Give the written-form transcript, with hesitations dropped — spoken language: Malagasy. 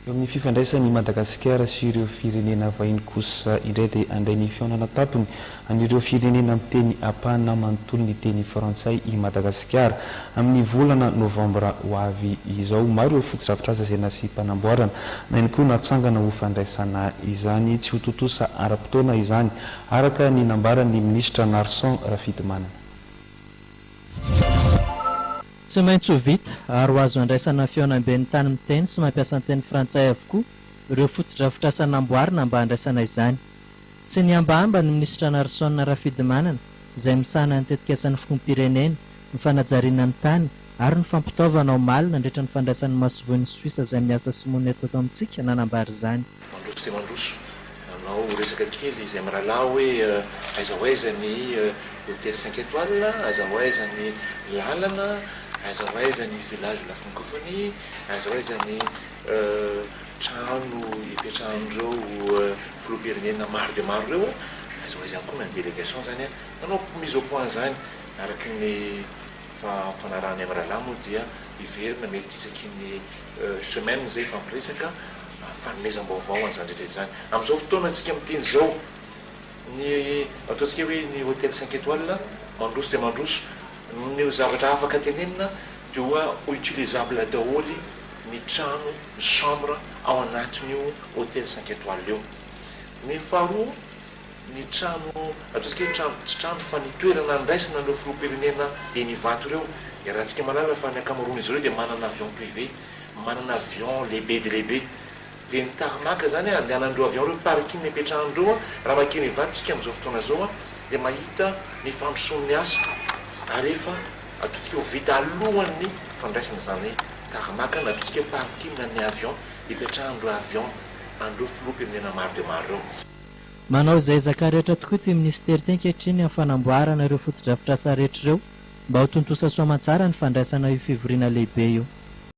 Eo amin'ny fifandraisan'i Madagasikara sy ireo firenena vahiny kosa indray dia handray ny fihaonana an-tampony an'ireo firenena miteny ampahana manontolo ny teny frantsay i Madagasikara amin'ny volana novambra ho avy izao. Maro ireo fotodrafitrasa izay nasiam-panamboarana na ihany koa natsangana ho fandraisana izany. Tsy ho tontosa ara-potoana izany, araka ny nambaran'ny minisitra Narson Rafidimanana. Tsy maintsy ho vita ary ho azo andraisana ny fihaonamben'ny tany miteny sy mampiasa ny teny frantsay avokoa ireo fotodrafitrasa namboarina mba handraisana izany. Tsy nihambahamba ny minisitra Narson Rafidimanana izay misahana ny tetikasan'ny filoham-pirenena, ny fanajariana ny tany ary ny fampitaovana omaly nandritra ny fandraisan'ny masoivohon'i Soisa izay miasa sy monina eto amintsika nanambara izany. Mandroso dia mandroso. Nanao resaka kely izay mirahalahy hoe aiza ho aiza ny Hotel cinq étoiles, aiza ho aiza ny lalana, aiza ho aiza ny village de la francophonie, aiza ho aiza ny trano ipetrahan'ireo filoham-pirenena maro dia maro ireo, aiza ho aiza ihany koa ny délégation izany an, nanao mise au point izany araka ny fanarahana mirahalahy moa dia hiverina mety isaky ny semaine izay hifampiresaka fanomezam-baovao an'izany rehetra izany. Amin'izao fotoana antsika miteny izao, ny ataontsika hoe ny hotel cinq étoiles mandroso dia mandroso, ny zavatra afaka tenenina dia hoa utilisable daholo ny trano, ny chambre ao anatin'io hotel cinq étoiles io. Ny faharoa, ny trano, ataontsika hoe trano, tsy trano fa ny toerana andraisana an'ireo filoham-pirenena eny Ivato ireo, iarahantsika mahalala fa ny ankamaroan'izy ireo dia manana avion privé, manana avion lehibe dia lehibe, dia ny tarmac izany andehanan'ireo avion ireo, parking ipetrahan'ireo, raha mankeny Ivato isika amin'izao fotoana izao dia mahita ny fandrosoan'ny asa ary efa ataontsika ho vita alohan'ny fandraisana izany tarmac na ataontsika hoe parking ny avion ipetrahan'ireo avion an'ireo filoham-pirenena maro dia maro ireo. Manao izay ezaka rehetra tokoa ity minisitera ity ankehitriny amin'ny fanamboarana ireo fotodrafitrasa rehetra ireo mba ho tontosa soamantsara ny fandraisana io fivoriana lehibe io.